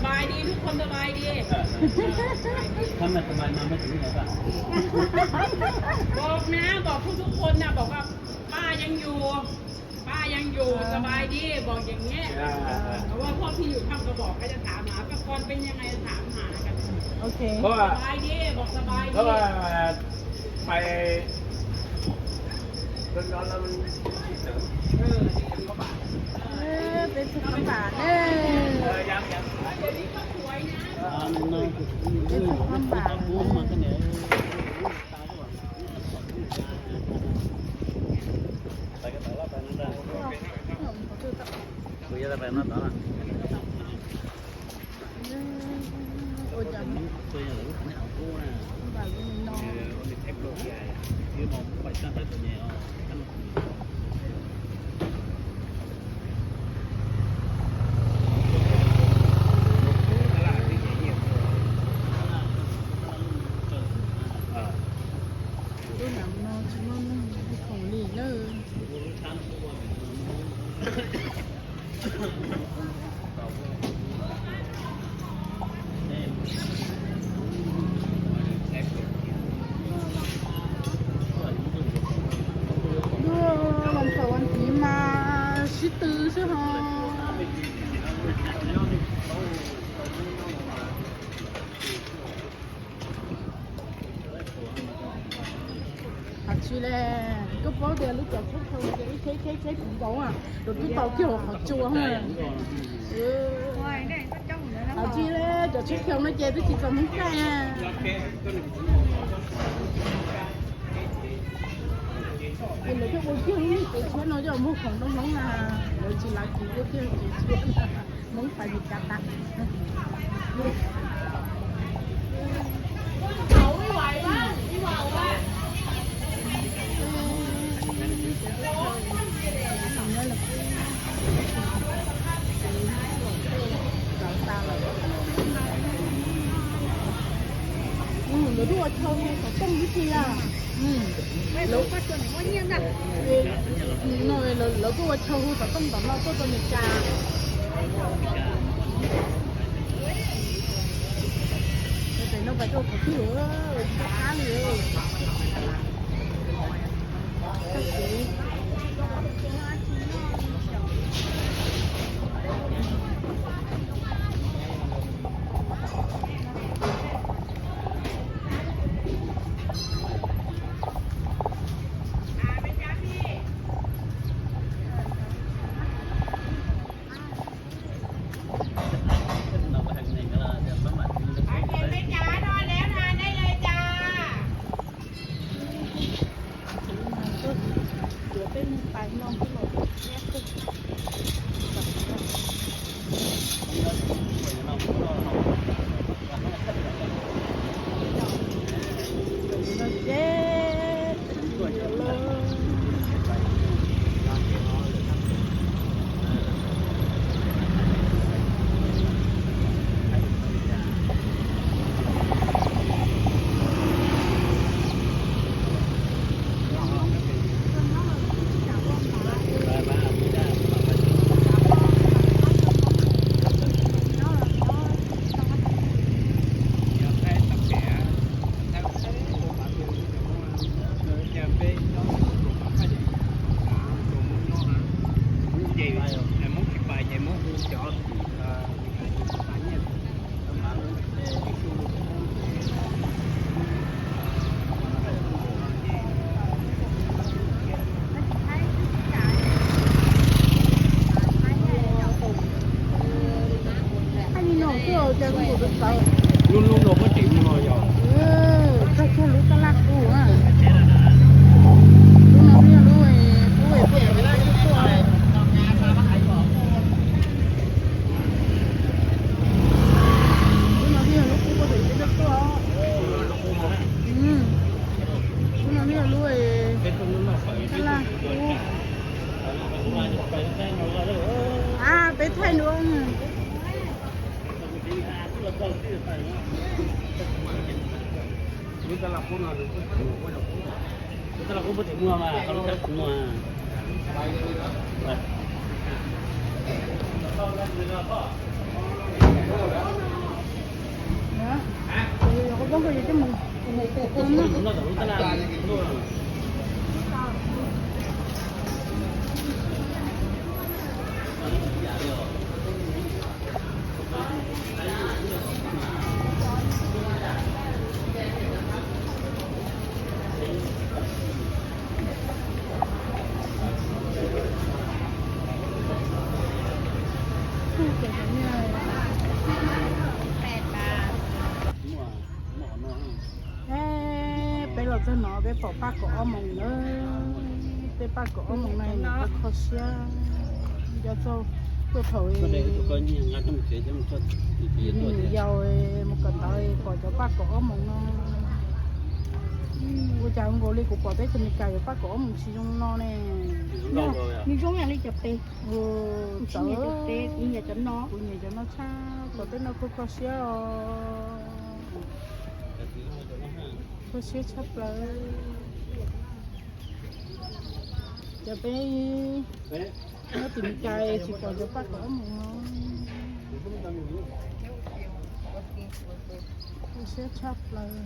สบายดี ทุกคนสบายดี ถ้าไม่สบายมาไม่ถึงนี่เลยป่ะ บอกนะ บอกทุกๆคนนะ บอกว่าป้ายังอยู่ ป้ายังอยู่ สบายดี บอกอย่างเงี้ย เพราะว่าพวกที่อยู่ถ้ำกระบอกก็จะถามหา ป้าพรเป็นยังไง ถามหากัน โอเค เพราะว่า สบายดี บอกสบายดี เพราะว่าไปร้อนๆแล้วมัน เออ เป็นสุขลำบากเด้อ เออ ยังยัง เป็นสุขลำบากเด้อ Ua cas lub qhov nej haus kub na, ua li theb plaub kiag, twb no muab pais txaj tawm tau nyem os. Lub nam no tsis muaj neeg khoom li lawm. Lub vas xaum vas nthiv mas sib tw xwb ho. Hais tsis li, koj paub tias lub cov tsheb chaw ces ib tsheb tsheb tsheb tsis nkaus, lawv twb tau kiag qhov tsua. Hais tsis li, cov tsheb chaw no ces twb tsis txaus Hmoob caij. Ces lawv thiaj ua kiag lub kev tshiab no coj mus khoom rau Hmoob na, lawv tsis lav kiv ua kiag kev tshiab. Hmoob fais Meskas tas. Lawv tuaj ua chaw xov tooj tib si a. Lawv tuaj ua chaw hu xov tooj tom no tuaj rau Meskas. Pem no pais rau qhov twg, tsis pom qab li. Lub lub no puab tseem muag yog. Koj cog lub taj laj kuv. Lub no yog lub, lub, lub, lub no yog lub kuv puag pem peb tuaj. Lub no yog lub taj laj kuv. A, peb thaij dua. Peb los txog no peb pom paj kaum ob moos lawm. Peb paj kaum ob moos no nws kho siab. Nco txog tuaj thaum yus yau mus kawm ntawv pom cov paj kaum ob moos no. Ua cas nkaus li kuv pom peb cov Meskas cov paj kaum ob moos tsis zoo no ne. Nws zoo ib yam li cov peb. Txawv, kuv nyiam cov no tshaj, cov peb no kho kho siab os. Kho siab tshaj plaws. Cov peb nyob tim Meskas tsis pom cov paj kaum ob moos no. Kho siab tshaj plaws.